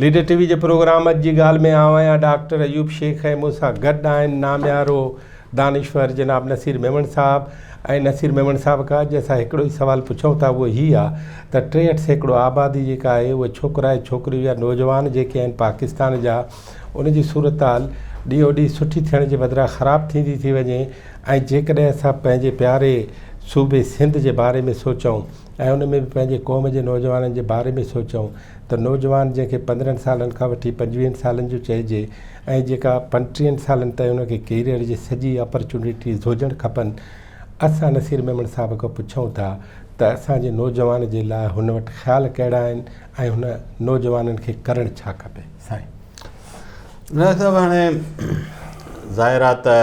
Leader ٽي V جي programme اڄ جي ڳالهه ۾ آئون آهيان ڊاڪٽر ايوب شيخ ۽ مون سان گڏ آهن ناميارو دانشور جناب نصير ميمڻ صاحب ۽ نصير ميمڻ صاحب کان اڄ اسان هڪڙو ئي سوال پڇون ٿا اهو هي آ ته 63% آبادي جيڪا آهي اهي ڇوڪرا ۽ ڇوڪريون يا نوجوان جيڪي آهن پاڪستان جا ان جي صورتحال ڏينهون ڏينهن سٺي ٿيڻ جي بدران خراب ٿيندي ٿي وڃي ۽ جيڪڏهن اسان پنهنجي پياري صوبي سنڌ جي باري ۾ سوچون ۽ ان ۾ به پنهنجي قوم جي نوجوانن جي باري ۾ سوچون ته نوجوان جنهن کي 15 سالن کان وٺي 25 سالن جو چئجي ۽ جيڪا 35 سالن تائين ان کي ڪيريئر جي سڄي اپرچونيٽيز هجڻ کپن اسان نصير ميمڻ صاحب کان پڇون ٿا ته اسان جي نوجوان جي لاء هن وٽ خيال ڪهڙا آهن ۽ هن نوجوانن کي ڪرڻ ڇا کپي سائين. نه صاحب هاڻي ظاهر آ ته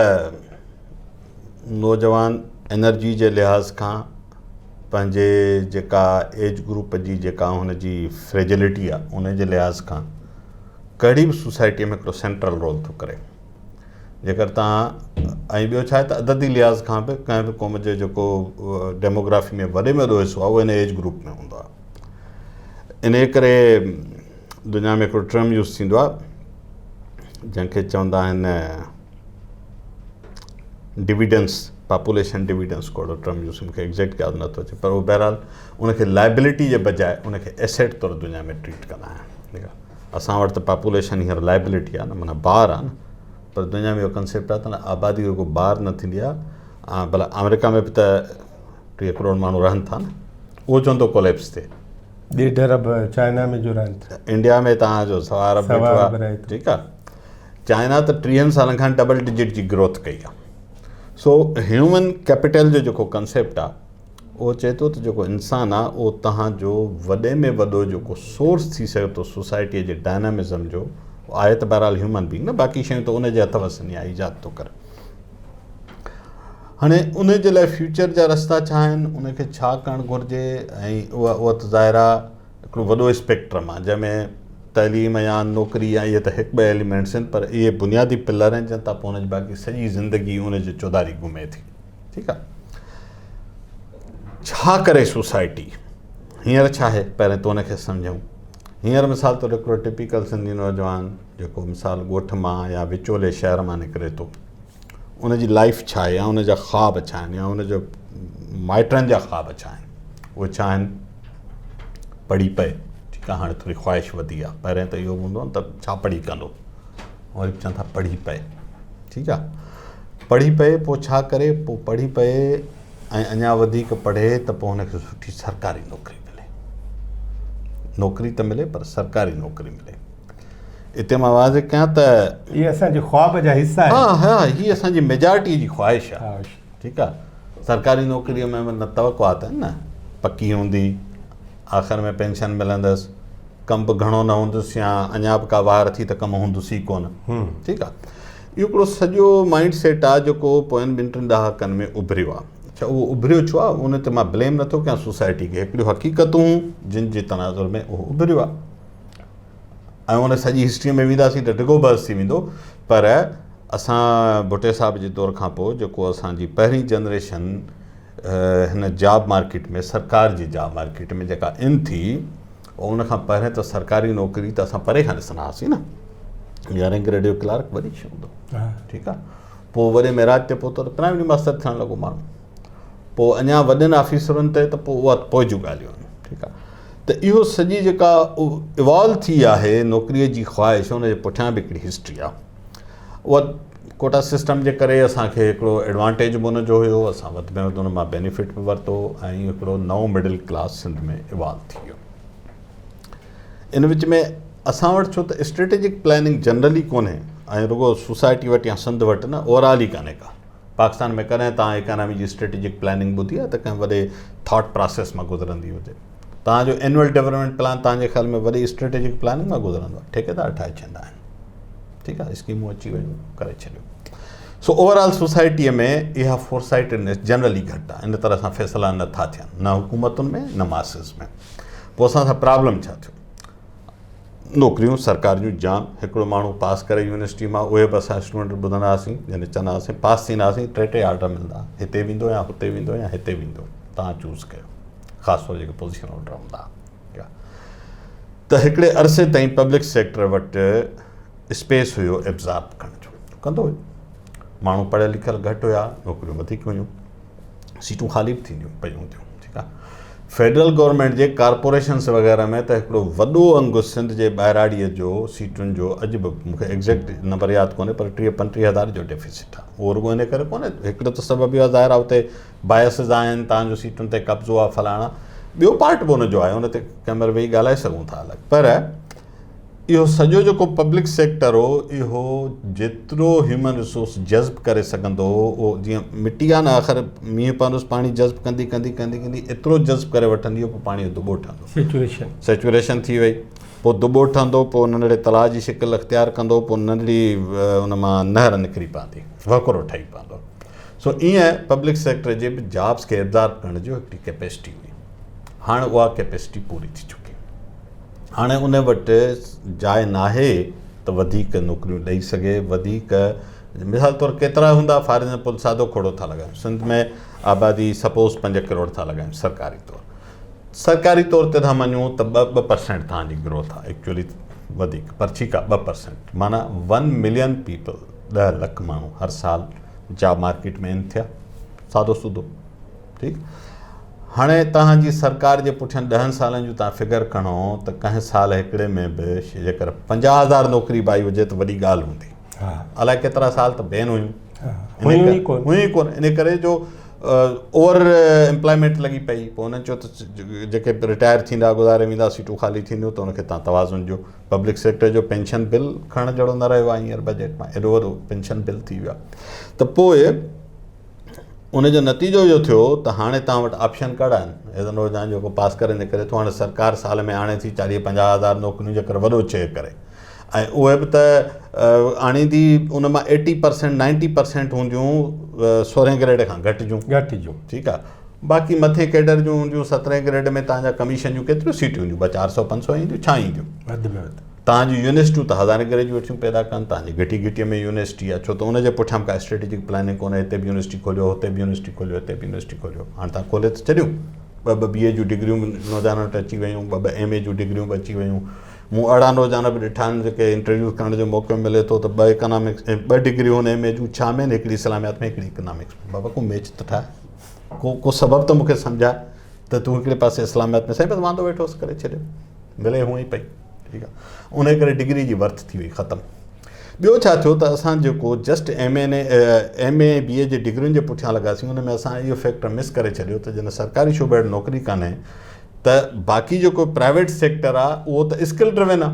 نوجوان انرجي جي لحاظ کان پنهنجي جيڪا ايج گروپ جي جيڪا هن جي فريجلٽي آ ان جي لحاظ کان ڪهڙي به سوسائٽي ۾ هڪڙو سينٽرل رول ٿو ڪري جيڪر تان ۽ ٻيو ڇا آهي ته عددي لحاظ کان به ڪنهن به قوم جو جيڪو ڊيموگرافي ۾ وڏي ۾ وڏو حصو آهي اهو ان ايج گروپ ۾ هوندو آهي ان ڪري دنيا ۾ هڪڙو ٽرم يوز ٿيندو آهي جنهن کي چوندا آهن ڊويڊنس پاپوليشن ڊويڊنس ڪو اهڙو ٽرم يوز مونکي ايگزيڪٽ ياد نٿو اچي پر اهو بهرحال ان کي لائبلٽي جي بجاء ان کي ايسيٽ طور دنيا ۾ ٽريٽ ڪندا آهن ٺيڪ آهي اسان وٽ ته پاپوليشن هينئر لائبلٽي آهي نه معنيٰ بار آهي نه پر دنيا ۾ اهو ڪنسيپٽ آهي ته آبادي جو ڪو بار نه ٿيندي آهي ڀلا آمريڪا ۾ به ته 30 ڪروڙ ماڻهو رهن ٿا نه اهو چون ٿو ڪوليپس ٿئي ڏيڍ ارب چائنا ۾ جو رهن ٿا انڊيا ۾ تان جو سوا ارب ويٺو آهي ٺيڪ آهي چائنا ته ٽيهن سالن کان ڊبل ڊجٽ جي گروٿ ڪئي آهي سو هيومن ڪيپيٽل جو جيڪو ڪنسيپٽ آهي اهو چئي ٿو ته جيڪو انسان آهي اهو تهان جو وڏي ۾ وڏو جيڪو سورس ٿي سگهي ٿو سوسائٽيء جي ڊائنامزم جو آهي ته بهرحال هيومن بينگ نه باقي شيون ته ان جي هٿ وس آهن يا ايجاد ٿو ڪري هاڻي ان جي لاء فيوچر جا رستا ڇا آهن ان کي ڇا ڪرڻ گهرجي ۽ اها اها ته ظاهر آهي هڪڙو وڏو اسپيڪٽرم آهي جنهن ۾ تعليم يا نوڪري يا اهي ته هڪ ٻه ايليمينٽس آهن پر اهي بنيادي پلر آهن جن تان پوء ان جي باقي سڄي زندگي ان جي چوڌاري گهمي ٿي ٺيڪ آهي ڇا ڪري سوسائٽي هينئر ڇا آهي پهرين ته ان کي سمجهون هينئر مثال طور هڪڙو ٽپيڪل سنڌي نوجوان جيڪو مثال ڳوٺ مان يا وچولي شهر مان نڪري ٿو ان جي لائف ڇا آهي يا ان جا خواب ڇا آهن يا ان جو مائٽن جا خواب ڇا آهن اهي ڇا آهن پڙهي پئي ٺيڪ آهي هاڻي ٿوري خواهش وڌي آهي پهرين ته اهو هوندو ته ڇا پڙهي ڪندو وري چون ٿا پڙهي پئي ٺيڪ آهي پڙهي پئي پوء ڇا ڪري پوء پڙهي پئي ۽ اڃا وڌيڪ پڙهي ته پوء هن کي سٺي سرڪاري نوڪري ملي نوڪري ته ملي پر سرڪاري نوڪري ملي اتي مان واضح ڪيان ته هي اسان جي خواب جا حصا آهن. ها ها هي اسان جي ميجارٽي جي خواهش آهي ٺيڪ آهي سرڪاري نوڪري ۾ مطلب توقعات آهن نه پڪي هوندي آخر ۾ پينشن ملندس ڪم به گهڻو نه هوندس يا اڃا به ڪا واهر ٿي ته ڪم هوندس ئي ڪونه ٺيڪ آهي اهو هڪڙو سڄو مائنڊ سيٽ آهي جيڪو پوين ٻن ٽن ڏهاڪن ۾ اڀريو آهي اڇا اهو اڀريو ڇو آهي ان تي مان بليم نٿو ڪيان سوسائٽي کي هڪڙيون حقيقتون جن جي تناظر ۾ اهو اڀريو آهي ۽ ان سڄي هسٽري ۾ وينداسين ته ڊگهو بحث ٿي ويندو پر اسان ڀٽي صاحب جي دور کان پوء جيڪو اسان جي پهرين جنريشن هن جاب مارڪيٽ ۾ سرڪار جي جاب مارڪيٽ ۾ جيڪا ان ٿي ان کان پهرين ته سرڪاري نوڪري ته اسان پري کان ڏسندا هئاسين نه يارهين گريڊ جو ڪلارڪ وڏي شي هوندو ٺيڪ آهي پوء وري معراج تي پهتو ته پرائمري ماستر ٿيڻ لڳو ماڻهو پوء اڃا وڏن آفيسرن تي ته پوء اها پوء جون ڳالهيون آهن ٺيڪ آهي ته اهو سڄي جيڪا ايوالو ٿي آهي نوڪريء جي خواهش ان جي پٺيان به هڪڙي هسٽري آهي اها ڪوٽا سسٽم جي ڪري اسانکي هڪڙو ايڊوانٽيج به ان جو هيو اسان وڌ ۾ وڌ ان مان بينيفٽ به ورتو ۽ هڪڙو نئون مڊل ڪلاس سنڌ ۾ ايوالو ٿي ويو ان وچ ۾ اسان وٽ ڇو ته اسٽريٽجڪ پلاننگ جنرلي ڪونهي ۽ رڳو سوسائٽي وٽ يا سنڌ وٽ نه اوور آل ئي ڪانهي ڪا پاڪستان ۾ ڪڏهن توهان ايڪانامي جي اسٽريٽجڪ پلاننگ ٻڌي آهي ته ڪنهن وڏي ٿاٽ پراسيس مان گذرندي هجي؟ توهان جو اينوئل ڊولپمينٽ پلان توهان جي خيال ۾ وڏي اسٽريٽجڪ پلاننگ مان گذرندو آهي؟ ٺيڪيدار ٺاهي ڇڏيندا آهن ٺيڪ آهي اسڪيمون اچي ويون ڪري ڇڏيو سو اوور آل سوسائٽيء ۾ اها فورسائٽڊنيس جنرلي گهٽ آهي ان طرح سان فيصلا نٿا ٿين نه حڪومتن ۾ نه ماسز ۾ پوء اسان سان پرابلم ڇا ٿيو نوڪريون سرڪار جون جام هڪڙو ماڻهو پاس ڪري يونيورسٽي مان اهي به اسان اسٽوڊنٽ ٻڌندا هئاسين جڏهن چوندا هئاسين پاس ٿيندا هئاسين ٽي ٽي آرڊر ملندا هتي ويندو يا هتي ويندو يا هتي ويندو توهان چوز ڪيو خاص طور جيڪي پوزيشن هولڊر هوندا ته هڪڙي عرصي تائين پبلڪ سيڪٽر وٽ اسپيس هيو ابزارب ڪرڻ جو، ڪندو هيو. ماڻهو پڙهيل لکيل گهٽ هيا، نوڪريون وڌيڪ هيون، سيٽون خالي به ٿينديون پيون هونديون، ٺيڪ آهي. فيڊرل گورنمينٽ جي ڪارپوريشنس وغيره ۾ ته هڪڙو وڏو انگ سنڌ جي ٻاهراڙيء جو سيٽن جو اڄ به مون کي ايگزيڪٽ نمبر ياد ڪونهي پر ٽيهه پنٽيهه هزار جو ڊيفيسٽ آهي. اهو رڳو ان ڪري ڪونهي، هڪڙو ته سبب اهو آهي ظاهر آهي اتي بايسز آهن، تان جو سيٽن تي قبضو آهي فلاڻا، ٻيو پارٽ به ان جو آهي ان تي ڪنهن مهل ويهي ڳالهائي سگهون ٿا الڳ، پر اهو سڄو جيڪو پبلڪ سيڪٽر هو اهو جيترو هيومن ريسورس جذب ڪري سگهندو هو اهو جيئن مٽي آهي نه آخر مينهن پوندس پاڻي جذب ڪندي ڪندي ڪندي ڪندي ايترو جذب ڪري وٺندي پوء پاڻي جو دٻو ٺهندو، سيچوريشن، سيچوريشن ٿي وئي پوء دٻو ٺهندو پوء ننڍڙي تلاء جي شڪل اختيار ڪندو پوء ننڍڙي ان مان نهر نڪري پوندي وهڪرو ٺهي پوندو. سو ايئن پبلڪ سيڪٽر جي به جابس کي ابزارب ڪرڻ جو هڪڙي ڪيپيسٽي هئي. هاڻ اها ڪيپيسٽي پوري ٿي چڪي. هاڻي ان وٽ جاء ناهي ته وڌيڪ نوڪريون ڏئي سگهي، وڌيڪ مثال طور ڪيترا هوندا فار ايگزامپل سادو کوڙو ٿا لڳايون سنڌ ۾ آبادي سپوز 5 ڪروڙ ٿا لڳايون سرڪاري طور سرڪاري طور تي ٿا مڃون ته 2% تان جي گروٿ آهي ايڪچولي وڌيڪ پر ٺيڪ آهي 2% معنيٰ 1 ملين پيپل 10 لک ماڻهو هر سال جاب مارڪيٽ ۾ ان ٿيا سادو سودو ٺيڪ هاڻي توهان جي سرڪار جي پٺيان 10 سالن جو توهان فگر کڻو ته ڪنهن سال هڪڙي ۾ به جيڪر 50,000 نوڪري به آئي هجي ته وڏي ڳالهه هوندي. الائي ڪيترا سال ته بين هيون، هيون ئي ڪونه، هيون ئي ڪونه، ان ڪري جو اوور امپلائمينٽ لڳي پئي. پوء انهن چيو ته جيڪي رٽائر ٿيندا گذاري ويندا سيٽون خالي ٿينديون ته ان کي توهان توازن ڏيو. پبلڪ سيڪٽر جو پينشن بل کڻڻ جهڙو نه رهيو آهي هينئر بجيٽ مان ايڏو وڏو پينشن بل ٿي ويو آهي ته پوء ان جو نتيجو اهو ٿيو ته هاڻي توهان وٽ آپشن ڪهڙا آهن؟ اهڙو نوجوان جيڪو پاس ڪري نڪري ٿو هاڻي سرڪار سال ۾ آڻي ٿي 40 50 هزار نوڪريون جيڪر وڏو چيڪ ڪري ۽ اهي به ته آڻيندي ان مان 80% 90% هونديون 16 گريڊ کان گهٽ جون، گهٽ جون، ٺيڪ آهي باقي مٿين ڪيڊر جون هونديون 17 گريڊ ۾ توهان جا ڪميشن جون ڪيتريون سيٽون اينديون 2 400 500 اينديون ڇا اينديون وڌ ۾ وڌ. توهان جون يونيورسٽيون ته هزارين گريجوئيٽس ٿيون پيدا ڪن، توهان جي گهٽي گهٽيء ۾ يونيورسٽي آهي، ڇو ته ان جي پٺيان به ڪا اسٽريٽجڪ پلاننگ ڪونهي، هتي به يونيورسٽي کوليو، هتي به يونيورسٽي کوليو، هتي به يونيورسٽي کوليو، هاڻي توهان کولي ته ڇڏيون، ٻه ٻه بي اي جون ڊگريون به نوجوانن وٽ اچي ويون، ٻه ٻه ايم اي جون ڊگريون به اچي ويون، مون اهڙا نوجوان به ڏٺا آهن جيڪي انٽرويو ڪرڻ جو موقعو ملي ٿو ته ٻه اڪانامڪس ٻه ڊگريون آهن ايم اي جون، ڇا ۾ آهن، هڪڙي اسلاميات ۾ هڪڙي اڪانامڪس ۾، بابا ڪو ميچ ته ٺاهه، ڪو سبب ته مون کي سمجهاء ته تون هڪڙي پاسي اسلاميات ۾ سائين بس واندو ويٺو هوس ڪري ڇڏيو. ملي هونئن ئي پئي ٺيڪ آ ان ڪري ڊگري جي ورٿ ٿي وئي ختم. ٻيو ڇا ٿيو ته اسان جيڪو just M N M E B E جي ڊگرين جي پٺيان لڳاسين ان ۾ اسان اهو فيڪٽر مس ڪري ڇڏيو ته جڏهن سرڪاري شعبي وٽ نوڪري ڪانهي ته باقي جيڪو پرائيويٽ سيڪٽر آ اهو ته اسڪل ڊرون آ،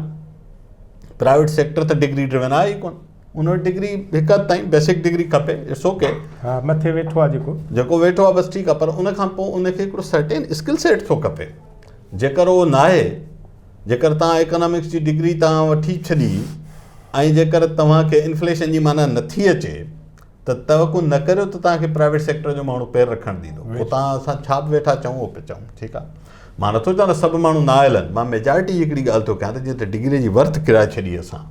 پرائيويٽ سيڪٽر ته ڊگري ڊرون آهي ئي ڪونه، ان وٽ ڊگري هڪ حد تائين بيسڪ ڊگري کپي it's okay, ها مٿي ويٺو آ جيڪو، جيڪو ويٺو آ بس ٺيڪ آ، پر ان کان پوء ان کي هڪڙو سرٽين اسڪل سيٽ ٿو کپي. جيڪر اهو ناهي، جيڪر توهان ايڪانامڪس جي ڊگري توهان وٺي ڇڏي ۽ جيڪر توهان کي انفليشن جي معنيٰ نٿي اچي ته توقع نه ڪريو ته توهان کي پرائيويٽ سيڪٽر جو ماڻهو پير رکڻ ڏيندو. پوء توهان اسان ڇا به ويٺا چئون اهو پيا چئون. ٺيڪ آهي. مان نٿو چوان ته سڀ ماڻهو نااهل آهن. مان ميجارٽي جي هڪڙي ڳالهه ٿو ڪيان ته جيئن ته ڊگري جي ورٿ ڪرائي ڇڏي اسان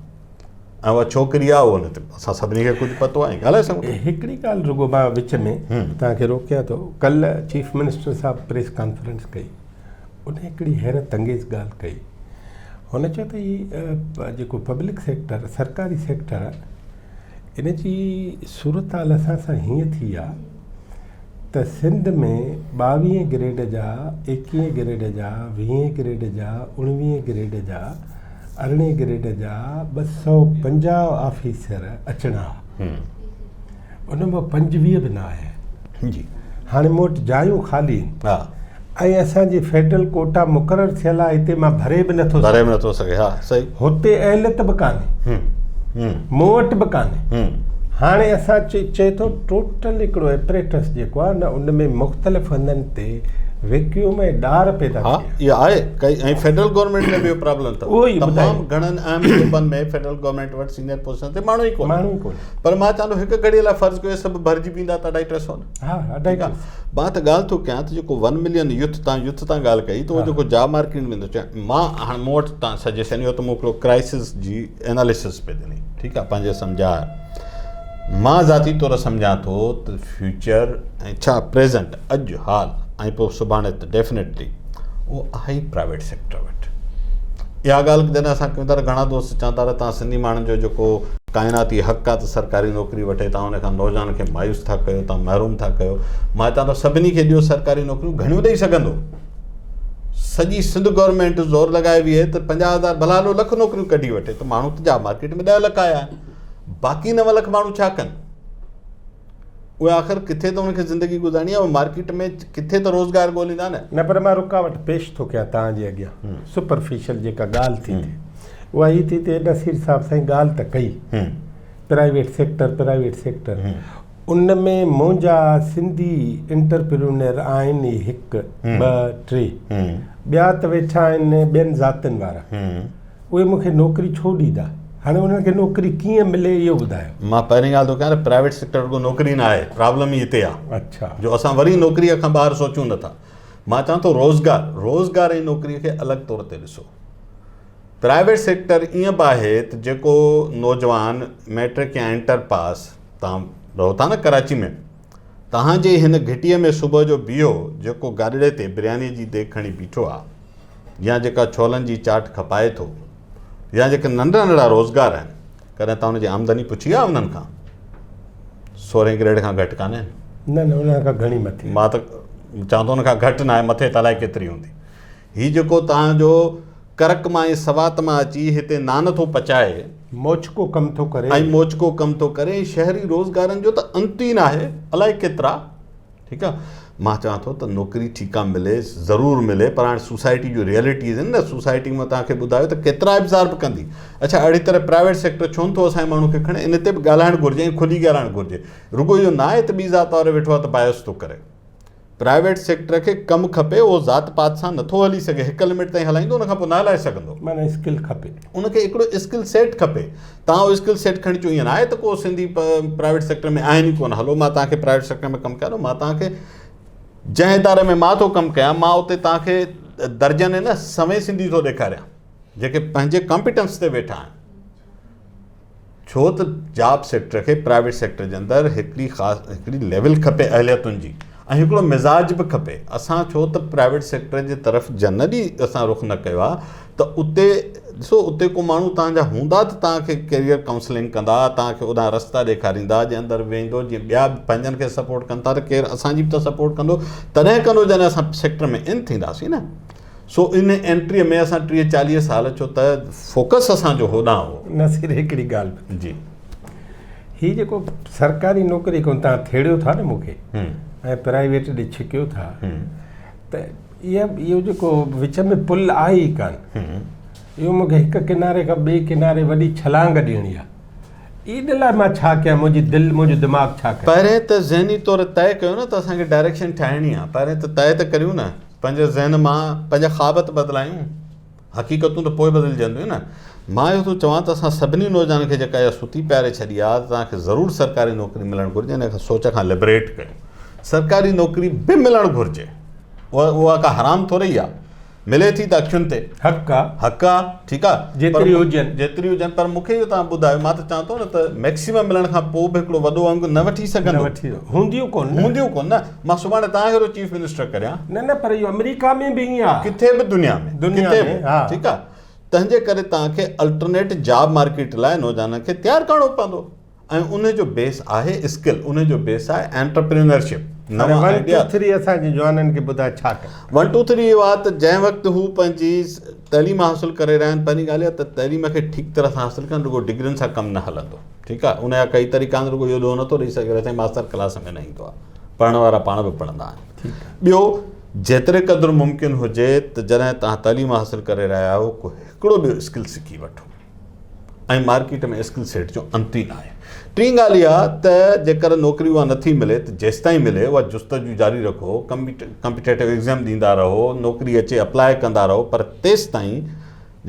۽ اها ڇوڪري آهي اهو ان تي اسان سڀني کي ڪجهه پتو آهي ۽ ڳالهائي سگهون ٿا. هڪڙي ڳالهه رڳو مان وچ ۾ توهان کي روڪيان ٿو. ڪلهه چيف منسٽر صاحب پريس ڪانفرنس ڪئي، ان هڪڙي حيرت انگيز ڳالهه ڪئي. هن چيو ته هي جيڪو پبلڪ سيڪٽر سرڪاري سيڪٽر آهي ان جي صورتحال اسان سان هيئن ٿي آهي ته سنڌ ۾ 22 گريڊ جا، 21 گريڊ جا، 20 گريڊ جا، 19 گريڊ جا، 18 گريڊ جا 250 آفيسر اچڻا ها، ان مان 25 به نه آيا آهن. هاڻي مون وٽ جايون خالي آهن ۽ اسان جي فيڊرل ڪوٽا مقرر ٿيل آهي، هتي مان ڀري به نٿو ڀري به نٿو سگهي. ها صحيح. هتي اهليت به ڪانهي، مون وٽ به ڪانهي. هاڻي اسان چئي ٿو ٽوٽل هڪڙو ايپريٽس جيڪو آهي نه ان ۾ مختلف هنڌن تي ويڪيوم ۽ ڏار پيدا ٿي ويا. ها اها آهي ڪئي ۽ فيڊرل گورنمينٽ ۾ به اهو پرابلم اٿو. اهو ئي تمام گهڻن اهم شعبن ۾ فيڊرل گورنمينٽ وٽ سينيئر پوزيشن تي ماڻهو ئي ڪونهي. ماڻهو ئي ڪونهي. پر مان چوان ٿو هڪ گهڙي لاء فرض ڪيو سڀ ڀرجي به ايندا ته اڍائي ٽي سو نه. ها اڍائي ٽي سو. مان ته ڳالهه ٿو ڪيان ته جيڪو 1 ملين يوٿ تان يوٿ تان ڳالهه ڪئي ته اهو جيڪو جاب مارڪيٽ ۾ ٿو چاهي مان هاڻي مون وٽ تان سجيشن اهو ته مون هڪڙو ڪرائسس جي اناليسس پئي ڏني ٺيڪ آهي پنهنجي سمجهاء مان ذاتي طور سمجهان ٿو ته فيوچر ۽ ڇا پريزنٽ اڄ حال ۽ پوء سڀاڻي ته ڊيفنيٽلي اهو آهي ئي پرائيويٽ سيڪٽر وٽ. اها ڳالهه جڏهن اسان ڪيون ٿا ته گهڻا دوست چون ٿا ته توهان سنڌي ماڻهن جو جيڪو ڪائناتي حق آهي ته سرڪاري نوڪري وٺي توهان ان کان نوجوان کي مايوس ٿا ڪيو توهان محروم ٿا ڪيو مان چوان ٿو سڀني کي ڏيو سرڪاري نوڪريون گهڻيون ڏئي سگهندو سڄي سنڌ گورنمينٽ زور لڳائي ويهي ته 50,000 ڀلا هلو لک نوڪريون ڪڍي وٺي ته ماڻهو ته جا مارڪيٽ ۾ 10 لک آيا آهن باقي 9 لک ماڻهو ڇا ڪن اهي آخر ڪٿي ته انهن کي زندگي گذارڻي آهي، اهي مارڪيٽ ۾ ڪٿي ته روزگار ڳوليندا نه. نه پر مان رڪاوٽ پيش ٿو ڪيان توهان جي اڳيان سپرفيشل جيڪا ڳالهه ٿي ٿئي اها هي ٿي ٿئي نصير صاحب سائين ڳالهه ته ڪئي پرائيويٽ سيڪٽر پرائيويٽ سيڪٽر ان ۾ منهنجا سنڌي انٽرپريونر آهن ئي هڪ ٻه ٽي ٻيا ته ويٺا آهن ٻين ذاتين وارا اهي مون کي نوڪري ڇو ڏيندا؟ هاڻي انهن کي نوڪري ڪيئن ملي اهو ٻڌايو. مان پهرين ڳالهه ٿو ڪيان ته پرائيويٽ سيڪٽر رڳو نوڪري نه آهي، پرابلم ئي هتي آهي. اڇا. جو اسان وري نوڪريء کان ٻاهر سوچون نه ٿا. مان چوان ٿو روزگار، روزگار ۽ نوڪريء کي الڳ طور تي ڏسو. پرائيويٽ سيڪٽر ائين به آهي ته جيڪو نوجوان مئٽرڪ يا انٽر پاس، توهان رهو ٿا نه ڪراچي ۾، توهان جي هن گهٽيء ۾ صبح جو بيهو جيڪو گاڏڙي تي بريانيء جي ديڳ کڻي بيٺو آهي، يا جيڪا ڇولن جي چاٽ کپائي ٿو يا جيڪي ننڍڙا ننڍڙا روزگار آهن ڪڏهن توهان ان جي آمدني پڇي آهي انهن کان سورهين گريڊ کان گهٽ ڪانه آهن نه نه انهن کان گهڻي مٿي مان ته چوان ٿو ان کان گهٽ نه آهي مٿي ته الائي ڪيتري هوندي هي جيڪو توهان جو ڪرڪ مان ۽ سوات مان اچي هتي نان ٿو پچائي موچڪو ڪم ٿو ڪري ۽ موچڪو ڪم ٿو ڪري شهري روزگارن جو ته انت ئي ناهي الائي ڪيترا ٺيڪ آ مان چوان ٿو ته نوڪري ٺيڪ آ ملي ضرور ملي پر هاڻي سوسائٽي جون ريئلٽيز آهن نه سوسائٽي مان توهان کي ٻڌايو ته ڪيترا ابزارب ڪندي اڇا اهڙي طرح پرائيويٽ سيڪٽر ڇو نٿو اسان جي ماڻهو کي کڻي ان تي به ڳالهائڻ گهرجي ۽ کلي ڳالهائڻ گهرجي رڳو اهو نه آهي ته ٻي ذات وارو ويٺو آهي ته بايس ٿو ڪري پرائيويٽ سيڪٽر کي ڪم کپي اهو ذات پات سان نٿو هلي سگهي هڪ لمٽ تائين هلائيندو ان کان پوء نه هلائي سگهندو معنی اسڪل کپي ان کي هڪڙو اسڪل سيٽ کپي توهان اهو اسڪل سيٽ کڻي اچو ائين ناهي ته ڪو سنڌي پرائيويٽ سيڪٽر ۾ آهن ئي ڪونه هلو مان توهان کي پرائيويٽ سيڪٽر ۾ ڪم ڪيان ٿو مان توهان کي جنهن اداري ۾ مان ٿو ڪم ڪيان مان اتي توهان کي درجن نه سوين سنڌي ٿو ڏيکاريان جيڪي پنهنجي ڪمپيٽنس تي ويٺا آهن ڇو ته جاب سيڪٽر کي پرائيويٽ سيڪٽر جي اندر هڪڙي خاص هڪڙي ليول کپي اهليتن جي ۽ هڪڙو مزاج به کپي اسان ڇو ته پرائيويٽ سيڪٽر جي طرف جنرلي اسان رخ نه ڪيو آهي ته اتي ڏسو اتي ڪو ماڻهو توهان جا هوندا ته توهان کي ڪيريئر ڪائونسلنگ ڪندا توهان کي اوڏانهن رستا ڏيکاريندا جي اندر ويندو جيئن ٻيا به پنهنجن کي سپورٽ ڪن ٿا ته ڪير اسان جي به ته سپورٽ ڪندو تڏهن ڪندو جڏهن اسان سيڪٽر ۾ ان ٿينداسين نه سو ان انٽري ۾ اسان 30 40 سال ڇو ته فوڪس اسان جو هوڏانهن هو. نصير هڪڙي ڳالهه جي. هي جيڪو سرڪاري نوڪري کان تان ٿيڙيو ٿا نه مون کي ۽ پرائيويٽ ڏي ڇڪيو ٿا ته اها اهو جيڪو وچ ۾ پل آهي ئي ڪانه اهو مون کي هڪ ڪناري کان ٻئي ڪناري وڏي ڇلانگ ڏيڻي آهي ان لاء مان ڇا ڪيان منهنجي دل منهنجو دماغ ڇا ڪري. پهرين ته ذهني طور طئي ڪيو نه ته اسان کي ڊائريڪشن ٺاهڻي آهي پهرين ته طئي ته ڪريون نه پنهنجي ذهن مان پنهنجا خواب ته بدلايون حقيقتون ته پوء بدلجنديون نه. مان اهو ٿو چوان ته اسان سڀني نوجوانن کي جيڪا اها ستي پياري ڇڏي آهي ته توهان کي ضرور سرڪاري نوڪري ملڻ گهرجي ان کان سوچ کان لبريٽ ڪيو. سرڪاري نوڪري به ملڻ گهرجي. اها ڪا حرام ٿوري آهي. ملي ٿي ته اکين تي. حق آ. حق آ، ٺيڪ آ. جيتري هجن. جيتري هجن پر مون کي اهو توهان ٻڌايو مان ته چوان ٿو نه ته ميڪسيمم ملڻ کان پوء به هڪڙو وڏو انگ نه وٺي سگهندو. نه وٺي هونديون ڪونه نه. هونديون ڪونه نه. مان سڀاڻي توهان کي ٿو چيف منسٽر ڪريان. نه نه پر اهو آمريڪا ۾ به ائين آ. ڪٿي به دنيا ۾. دنيا ۾ ها. ٺيڪ آ. تنهن جي ڪري توهان کي الٽرنيٽ جاب مارڪيٽ لاء نوجوانن کي تيار ڪرڻو پوندو ۽ ان جو بيس آهي اسڪل ان جو بيس آهي انٽرپرينرشپ. نوان آئيڊيا. ون ٽو ٿري اسان جي جوانن کي ٻڌاء ڇا ڪن. ون ٽو ٿري اهو آهي ته جنهن وقت هو پنهنجي تعليم حاصل ڪري رهيا آهن پهرين ڳالهه اها ته تعليم کي ٺيڪ طرح سان حاصل ڪن رڳو ڊگرين سان ڪم نه هلندو ٺيڪ آهي ان جا ڪئي طريقا آهن رڳو اهو ڏوهه نٿو ڏئي سگهي سائين ماستر ڪلاس ۾ نه ايندو آهي پڙهڻ وارا پاڻ به پڙهندا آهن ٻيو جيتري قدر ممڪن هجي ته جڏهن توهان تعليم حاصل ڪري رهيا آهيو ڪو هڪڙو ٻيو اسڪل سکي وٺو ۽ مارڪيٽ ۾ اسڪل سيٽ جو انت ئي ناهي. ٽين ڳالهه اها ته جيڪر نوڪري اها نٿي ملي ته جيستائين ملي اها جستجو جاري رکو، ڪمپيٽيٽو ايگزام ڏيندا رهو، نوڪري اچي اپلاء ڪندا رهو پر تيستائين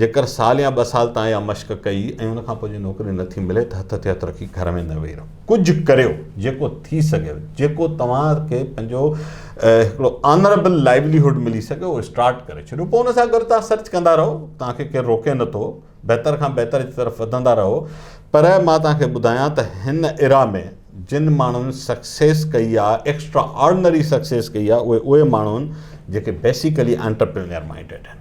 جيڪر سال يا ٻه سال تان اها مشق ڪئي ۽ ان کان پوء جي نوڪري نٿي ملي ته هٿ تي هٿ رکي گهر ۾ نه ويهي رهو. ڪجهه ڪريو جيڪو ٿي سگهيو، جيڪو توهان کي پنهنجو هڪڙو آنربل لائيوليهوڊ ملي سگهي اهو اسٽارٽ ڪري ڇڏيو. پوء ان سان گڏ توهان سرچ ڪندا رهو، توهان کي ڪير روڪي نٿو، بهتر کان بهتر جي طرف وڌندا رهو. پر مان توهان کي ٻڌايان ته هن ايرا ۾ جن ماڻهن سڪسيس ڪئي آهي، ايڪسٽرا آرڊنري سڪسيس ڪئي آهي، اهي اهي ماڻهو آهن جيڪي بيسيڪلي انٽرپرينيئر مائنڊيڊ آهن.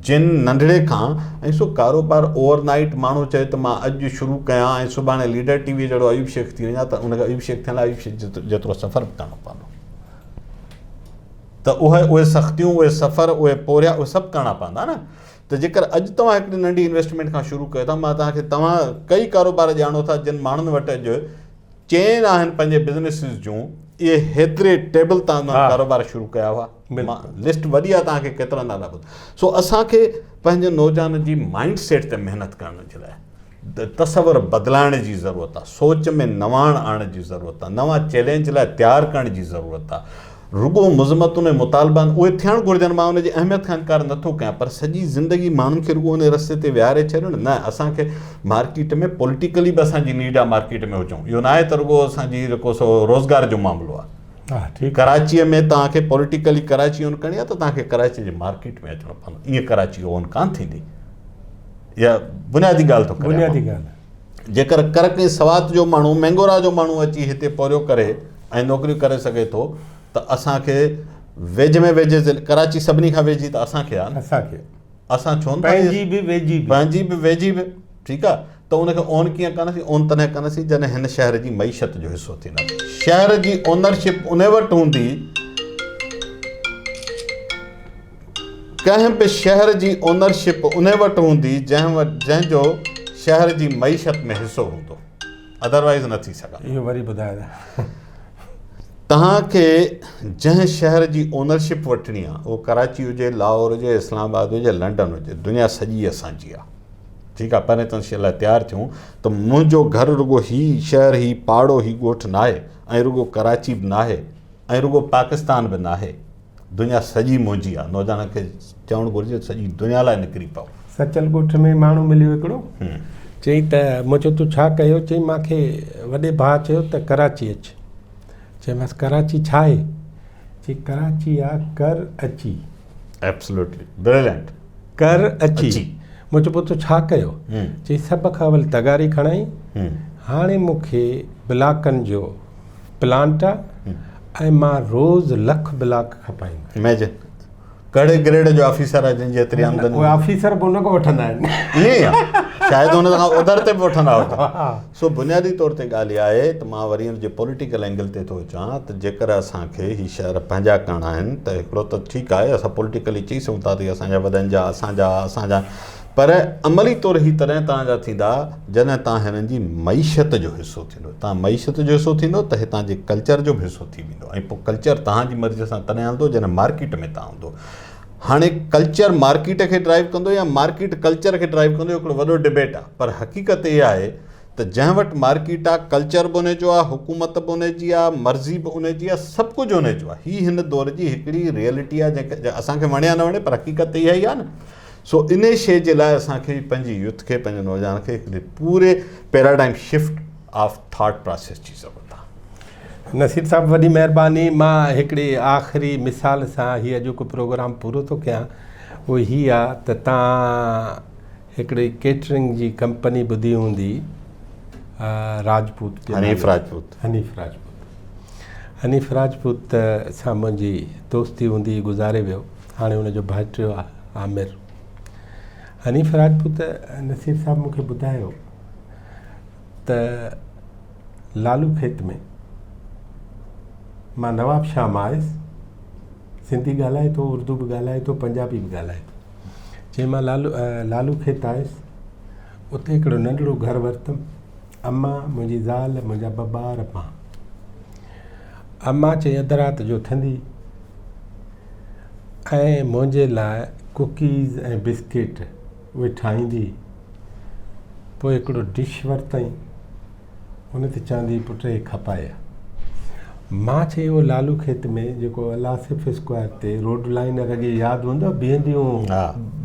جن ننڍڙي کان ۽ سو ڪاروبار اوور نائيٽ ماڻهو چئي ته مان اڄ شروع ڪيان ۽ سڀاڻي ليڊر ٽي وي جهڙو ايوب شيخ ٿي وڃان ته ان کي ايوب شيخ ٿيڻ لاء ايوب شيخ جيترو سفر به ڪرڻو پوندو ته اهي اهي سختيون اهي سفر اهي پورهيا اهي سڀ ڪرڻا پوندا نه ته جيڪر اڄ توهان هڪڙي ننڍي انويسٽمينٽ کان شروع ڪيو ٿا مان توهان کي توهان ڪئي ڪاروبار ڄاڻو ٿا جن ماڻهن وٽ اڄ چين آهن پنهنجي بزنسز جون اهي هيتري ٽيبل تان انهن ڪاروبار شروع ڪيا هئا لسٽ وڏي آهي توهان کي ڪيترا نالا ٻڌ سو اسان کي پنهنجي نوجوانن جي مائنڊ سيٽ تي محنت ڪرڻ جي لاء تصور بدلائڻ جي ضرورت آهي سوچ ۾ نواڻ آڻڻ جي ضرورت آهي نوان چئلينج لاء تيار ڪرڻ جي ضرورت آهي رڳو مذمتون ۽ مطالبا آهن اهي ٿيڻ گهرجن مان ان جي اهميت کان انڪار نٿو ڪيان پر سڄي زندگي ماڻهن کي رڳو ان رستي تي ويهاري ڇڏڻ نه اسان کي مارڪيٽ ۾ پوليٽيڪلي به اسان جي نيڊ آهي مارڪيٽ ۾ هجون اهو ناهي ته رڳو اسان جي جيڪو سو روزگار جو معاملو آهي ڪراچيء ۾ توهان کي پوليٽيڪلي ڪراچي اون ڪرڻي آهي ته توهان کي ڪراچي جي مارڪيٽ ۾ اچڻو پوندو ائين ڪراچي اون ڪانه ٿيندي اها بنيادي ڳالهه ٿو ڪريان بنيادي ڳالهه جيڪر ڪرڪ ۽ سوات جو ماڻهو مينگورا جو ماڻهو اچي هتي پورهيو ڪري ۽ نوڪريون ڪري سگهي ٿو ته اسان کي ويجهي ۾ ويجهي ضلع ڪراچي سڀني کان ويجهي ته اسان کي آهي نه اسان کي اسان ڇو نه پنهنجي به ويجهي به پنهنجي به ويجهي به ٺيڪ آهي ته ان کي اون ڪيئن ڪنداسين اون تڏهن ڪنداسين جڏهن هن شهر جي معيشت جو حصو ٿينداسين شهر جي اونرشپ ان وٽ هوندي ڪنهن به شهر جي اونرشپ ان وٽ هوندي جنهن وٽ جنهن جو شهر جي معيشت ۾ حصو هوندو ادروائز نه ٿي سگهندو. اهو وري ٻڌايو. توهان کي جنهن شهر جي اونرشپ وٺڻي آهي اهو ڪراچي هجي لاهور هجي اسلام آباد هجي لنڊن هجي دنيا سڄي اسان جي آهي ٺيڪ آهي پهرين تنشي لاء تيار ٿيون ته منهنجو گهر رڳو هي شهر هي پاڙو هي ڳوٺ ناهي ۽ رڳو ڪراچي به ناهي ۽ رڳو پاڪستان به ناهي دنيا سڄي منهنجي آ. نوجوانن کي چوڻ گهرجي ته سڄي دنيا لاء نڪري پئو. سچل ڳوٺ ۾ ماڻهو مليو هڪڙو، چيائين ته مون چيو تو ڇا ڪيو؟ چيائين مان کي وڏي ڀاء چيو ته ڪراچي اچ. چيومانس ڪراچي ڇا آهي؟ چيائين ڪراچي آ ڪر اچي. Absolutely brilliant. ڪر اچي. مون چيو پوء تو ڇا ڪيو؟ چيائين سڀ کان اول تغاري کڻائي، هاڻي مون کي بلاڪن جو پلانٽ آ ۽ مان روز لک بلاڪ کپائيندو. اميجن ڪهڙي گريڊ جو آفيسر آ جنهن جي ايتري آمدني. اهي آفيسر به ان کان وٺندا آهن. ائين ئي آ شايد ان کان اوڌر تي به وٺندا هجن. سو بنيادي طور تي ڳالهه اها آهي ته مان وري ان جي پوليٽيڪل اينگل تي ٿو اچان ته جيڪر اسان کي هي شهر پنهنجا ڪرڻا آهن ته هڪڙو ته ٺيڪ آهي اسان پوليٽيڪلي چئي سگهون ٿا ته هي اسان جا وڏن جا اسان جا اسان جا پر عملي طور هي تڏهن توهان جا ٿيندا جڏهن توهان هنن جي معيشت جو حصو ٿيندو. توهان معيشت جو حصو ٿيندو ته هتان جي ڪلچر جو به حصو ٿي ويندو ۽ پوء ڪلچر توهان جي مرضي سان تڏهن هلندو جڏهن مارڪيٽ ۾ توهان هوندو. هاڻي ڪلچر مارڪيٽ کي ڊرائيو ڪندو يا مارڪيٽ ڪلچر کي ڊرائيو ڪندو اهو هڪڙو وڏو ڊبيٽ آهي پر حقيقت اها آهي ته جنهن وٽ مارڪيٽ آهي ڪلچر به ان جو آهي حڪومت به ان جي آهي مرضي به ان جي آهي سڀ ڪجهه ان جو آهي. هي هن دور جي هڪڙي ريئلٽي آهي جنهن کي اسان کي وڻي يا نه وڻي پر حقيقت ته اها ئي آهي نه. سو انهي شيء جي لاء اسان کي پنهنجي يوٿ کي پنهنجي نوجوانن کي هڪڙي پوري paradigm shift of thought process جي ضرورت آهي. نصير صاحب وڏي مهرباني مان هڪڙي آخري مثال سان هي اڄوڪو پروگرام پورو ٿو ڪيان اهو هي آ ته تان هڪڙي ڪيٽرنگ جي ڪمپني ٻڌي هوندي راجپوت جي حنيف راجپوت حنيف راجپوت حنيف راجپوت سان منهنجي دوستي هوندي گذاري ويو هاڻي ان جو ڀائٽيو آ عامر حنيف راجپوت نصير صاحب مون کي ٻڌايو ته لالو کيت ۾ مان نواب شاهه مان آيس سنڌي ڳالهائي ٿو اردو به ڳالهائي ٿو پنجابي به ڳالهائي ٿو چي مان لالو لالو کيت آيس اتي هڪڙو ننڍڙو گهر ورتم اما منهنجي زال منهنجا ٻه ٻار مان اما چئي اڌ رات جو اٿندي ۽ منهنجي لاء ڪوڪيز ۽ بسڪيٽ اهي ٺاهيندي. پوء هڪڙو ڊش ورتائين، ان تي چوندي پٽ هي کپائي آ. مان چئي اهو لالو کيت ۾ جيڪو الاصف اسڪوائر تي روڊ لائنر اڳي ياد هوندو بيهنديون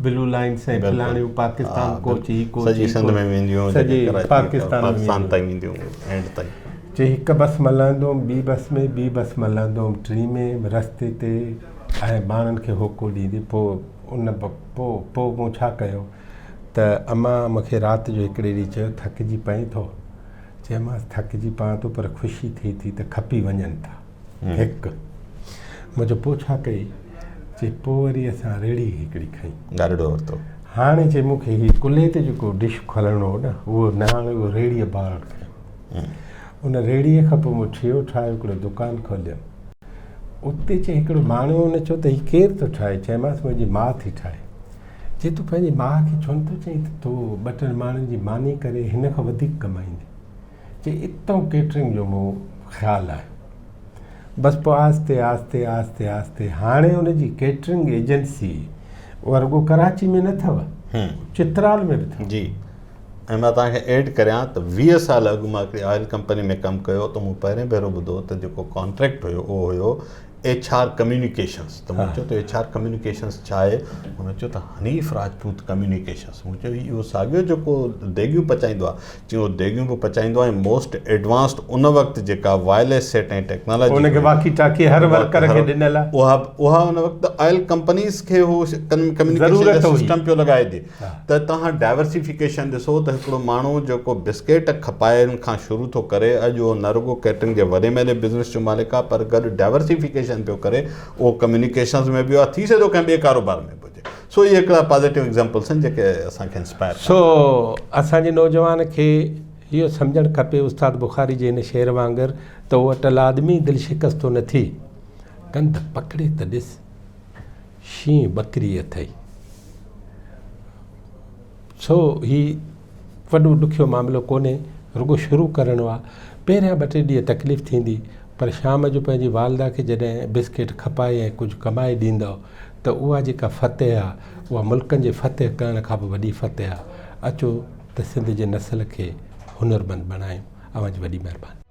بلو لائنس ۽ فلاڻيون پاڪستان ڪوچ هي ڪوچ سڄي سنڌ ۾ وينديون سڄي پاڪستان تائين وينديون اينڊ تائين. چي هڪ بس مان لهندو هوم ٻي بس ۾ ٻي بس مان لهندو هوم ٽين ۾ رستي تي ۽ ماڻهن کي هوڪو ڏيندي پوء ان پوء پوء مون ڇا ڪيو ته امان مون کي رات جو هڪڙي ڏينهن چيو ٿڪجي پئين ٿو چيومانس ٿڪجي پوان ٿو پر خوشي ٿئي ٿي ته کپي وڃن ٿا هڪ مون چيو پوء ڇا ڪئي چي پوء وري اسان ريڙهي هڪڙي کنئي. گاڏڙو ورتو. هاڻي چي مون کي هي ڪلهي تي جيڪو ڊش کولڻو هو نه اهو نه هاڻي اهو ريڙهيء بار کنيو. ان ريڙهيء کان پوء مون ٺيهو ٺاهيو هڪڙو دڪان کوليم. اتي چي هڪڙو ماڻهو ان چيو ته هي ڪير ٿو ٺاهي؟ چيمانس منهنجي ماء ٿي ٺاهي. چي تون پنهنجي ماء کي ڇو نٿو چئين ته تو ٻه ٽن ماڻهن جي ماني ڪري هن کان وڌيڪ ڪمائيندين. چي اتئون ڪيٽرنگ جو مون خيال آيو. بس پوء آهستي آهستي آهستي آهستي هاڻي ان جي ڪيٽرنگ ايجنسي اها رڳو ڪراچي ۾ نه اٿو چترال ۾ به اٿو. جي ۽ مان توهان کي ايڊ ڪريان ته 20 سال اڳ مان هڪڙي آئل ڪمپني ۾ ڪم ڪيو ته مون پهرين ڀيرو ٻڌو ته جيڪو ڪانٽريڪٽ هيو اهو هيو ايڇ آر ڪميونيڪيشنس ته مون چيو ته ايڇ آر ڪميونيڪيشنس ڇا آهي؟ هن چيو ته حنيف راجپوت ڪميونيڪيشنس مون چيو هي اهو ساڳيو جيڪو ديڳيون پچائيندو آهي چيو اهو ديڳيون به پچائيندو آهي ۽ موسٽ ايڊوانسڊ ان وقت جيڪا وائرليس سيٽ ۽ ٽيڪنالاجي ان کي واڪي ٽاڪي هر ورڪر کي ڏنل آهي اها اها ان وقت آئل ڪمپنيز کي هو ڪميونيڪيشن جا سسٽم پيو لڳائي ڏي ته توهان ڊائورسيفڪيشن ڏسو ته هڪڙو ماڻهو جيڪو بسڪيٽ کپائڻ کان شروع ٿو ڪري اڄ اهو نه رڳو ڪيٽرنگ جي وڏي ۾ وڏي بزنس جو مالڪ آهي پر گڏ ڊائورسيفڪيشن پيو ڪري اهو ڪميونيڪيشنز ۾ به آهي ٿي سگهي ٿو ڪنهن ٻئي ڪاروبار ۾ به هجي سو اهي هڪڙا پازيٽو ايگزامپلس آهن جيڪي اسان کي انسپائر ڪن سو اسان جي نوجوان کي اهو سمجهڻ کپي استاد بخاري جي هن شعر وانگر ته او اٽل آدمي دل شڪستو نه ٿي ڪنڌ پڪڙي ته ڏس. شينهن ٻڪري اٿئي. سو هي وڏو ڏکيو معاملو ڪونهي، رڳو شروع ڪرڻو آ. پهريان ٻه ٽي ڏينهن تڪليف ٿيندي، پر شام جو پنهنجي والده کي جڏهن بسڪيٽ کپائي ۽ ڪجهه ڪمائي ڏيندؤ ته اها جيڪا فتح آ، اها ملڪن جي فتح ڪرڻ کان به وڏي فتح آ. اچو ته سنڌ جي نسل کي هنرمند بڻايون. اوهان جي وڏي مهرباني.